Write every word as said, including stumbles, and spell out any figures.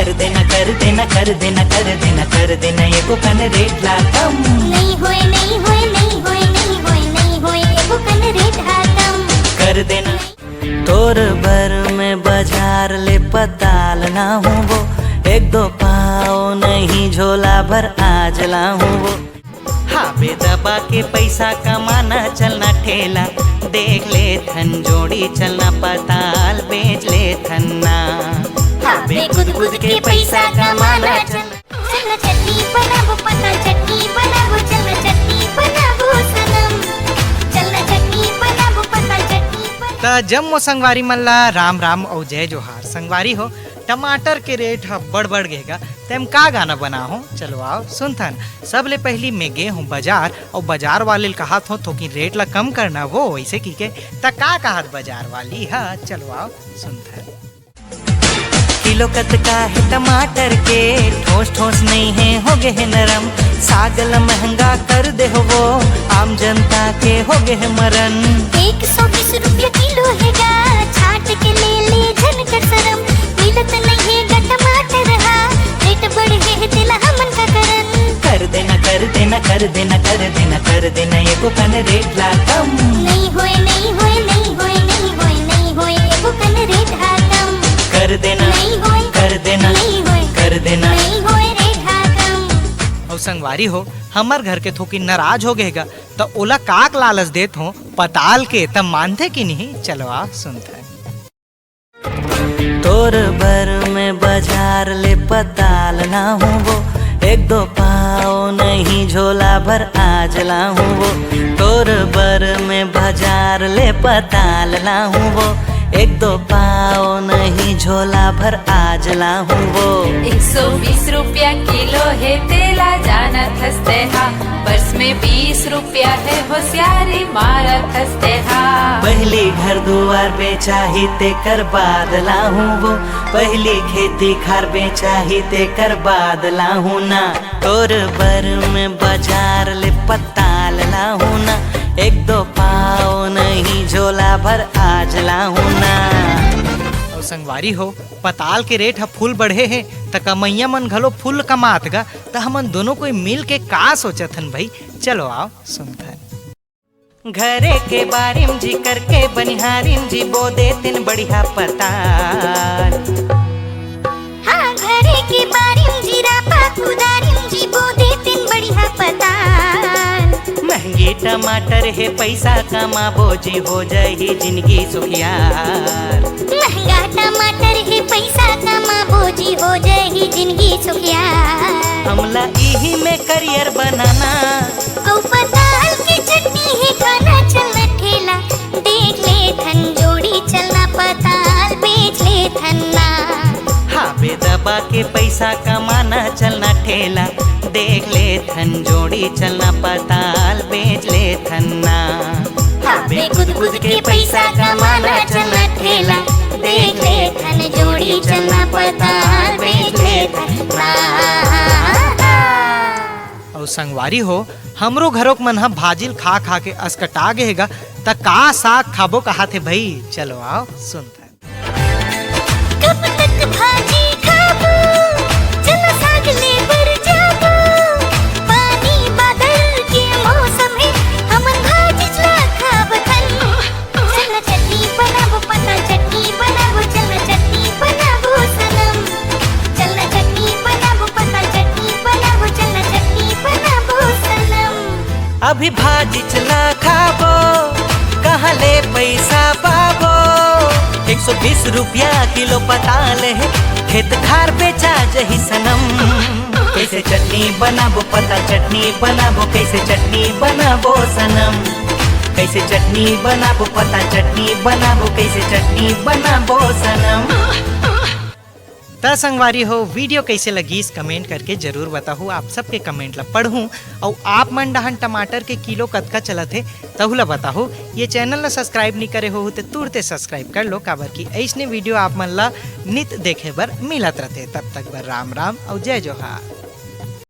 कर देना, कर देना, कर देना, कर देना, कर देना, एको कन रेट ला कम। नहीं होए, नहीं होए, नहीं होए, नहीं होए, नहीं होए, एको कन रेट हा कम। कर देना। तोर बर मैं बाजार ले पताल लाहूं वो, एक दो पाव नहीं झोला भर आज लाहूं वो। हाबे दबा के पैसा कमाना, चलना ठेला देख लेथन, जोड़ी चलना पताल बेच लेथन ना। हाबे गुदगुद के पैसा कमाना, चलना चलना चटनी बनाबो, पताल चटनी बनाबो, चलना चटनी बनाबो सनम। चलना चटनी बनाबो, पताल चटनी बनाबो। त जम्मो संगवारी मन ला राम राम अउ जय जोहार। संगवारी हो, टमाटर के रेट ह बड़ बढ़ गे गा, तेम का गाना बनाहूं? चलो आओ सुनथन। सबले पहिली मैं गे हूं बाजार, अउ बाजार वाले ल कहत हूं थोकिन रेट ला कम करना वो, वैसे की के। त का कहत बाजार वाली ह? चलो आओ सुनथन। किलो कतका हे टमाटर के, ठोस ठोस नहीं हे, हो गे हे नरम। साग ल महंगा कर दे हो वो, आम जनता के हो गे हे मरन। एक सौ बीस रुपया किलो हे गा, छाट के ले ले झन कर सरम। मिलत नहीं हे गा टमाटर हा, रेट बढ़े हे तेला हमन का करन। कर देना, कर देना, कर देना, कर देना, कर देना, एको कन रेट ला कम। नहीं होए, नहीं होए, नहीं होए, नहीं होए, नहीं होए, एको कन रेट हा कम। कर देना, नहीं होए, कर देना, नहीं होए, कर देना। नहीं होए रेट हा कम। अउ संगवारी हो, हमर घर के थोकिन नाराज हो गे गा, त ओला काक लालच देत हो पताल के, त मानथे कि नहीं? चलो आ सुनथन। तोर बर मैं बाजार ले पताल लाहूं वो, एक दो पाव नहीं झोला भर आज लाहूं वो। तोर बर मैं बाजार ले पताल लाहूं वो, एक दो पाव नहीं झोला भर आज लाहूं वो। एक सौ बीस रुपया किलो हे तेला जानत हस तेहा, पर्स में बीस रुपया हे होशियारी मारत हस तेहा। पहली घर दुआर बेचाही तेकर बाद लाहूं वो, पहली खेती खार बेचाही तेकर बाद लाहूं ना। तोर बर मैं बाजार ले पताल लाहूं ना, एक दो पाव नहीं झोला भर आज लाहूं ना। अउ संगवारी हो, पताल के रेट ह फुल बढ़े हे, त कमइया मन घलो फुल कमात गा, त हमन दोनों कोई मिल के का सोचत हन भई? चलो आओ सुनथन। घरे के बारिम जी करके बनिहारिम जी बो देतिन बढ़िया पताल। हाँ, घरे के बारिम जी रापा कुदारिम जी बो देतिन बढ़िया पताल। महंगी टमाटर हे, पैसा कमाबो जी, हो जाही जिनगी सुखियार। महंगा टमाटर हे, पैसा कमाबो जी, हो जाही जिनगी सुखियार। हमला इही में करियर बनाना। अउ पताल के चटनी हे खाना, चलना ठेला देख लेथन, जोड़ी चलना पताल बेच लेथन ना। हाबे दबा के पैसा कमाना, चलना ठेला देख लेथन, जोड़ी चलना पताल बेच लेथन ना। हाबे गुदगुद के पैसा कमाना, चलना ठेला देख लेथन, जोड़ी चलना पताल बेच लेथन ना। अउ संगवारी हो, हमरो घरोक मन ह भाजिल खा खा के असकटा गे हे गा, त का साग खाबो कहाथे भई? चलो आओ सुनथन। कब तक भाजी खाबो, चलो साग ले बर जाबो। पानी बादर के मौसम हे, हमन भाजी ला खाबथन। चलना चटनी बनाबो, पताल चटनी बनाबो, चलना चटनी बनाबो सनम। चलना चटनी बनाबो, पताल चटनी बनाबो, चलना चटनी बनाबो सनम। अभी भाजी ला खाबो, कहाँ ले पैसा पाबो? एक सौ बीस रुपया किलो पताल हे, खेत खार बेचा जही सनम। कैसे चटनी बनाबो, पताल चटनी बनाबो, कैसे चटनी बनाबो सनम? कैसे चटनी बनाबो, पताल चटनी बनाबो, कैसे चटनी बनाबो सनम? त संगवारी हो, वीडियो कैसे लगिस, कमेंट करके जरूर बताहू। आप सबके कमेंट ला पढ़हूँ। अउ आप मन डहान टमाटर के किलो कतका चलत हे, तहू ला बताहू। ये चैनल ला सब्सक्राइब नहीं करे होहू, त तुरते सब्सक्राइब कर लो, काबर कि ऐसने वीडियो आप मन ला नित देखे बर मिलत रथे। तब तक बर राम राम अउ जय जोहार।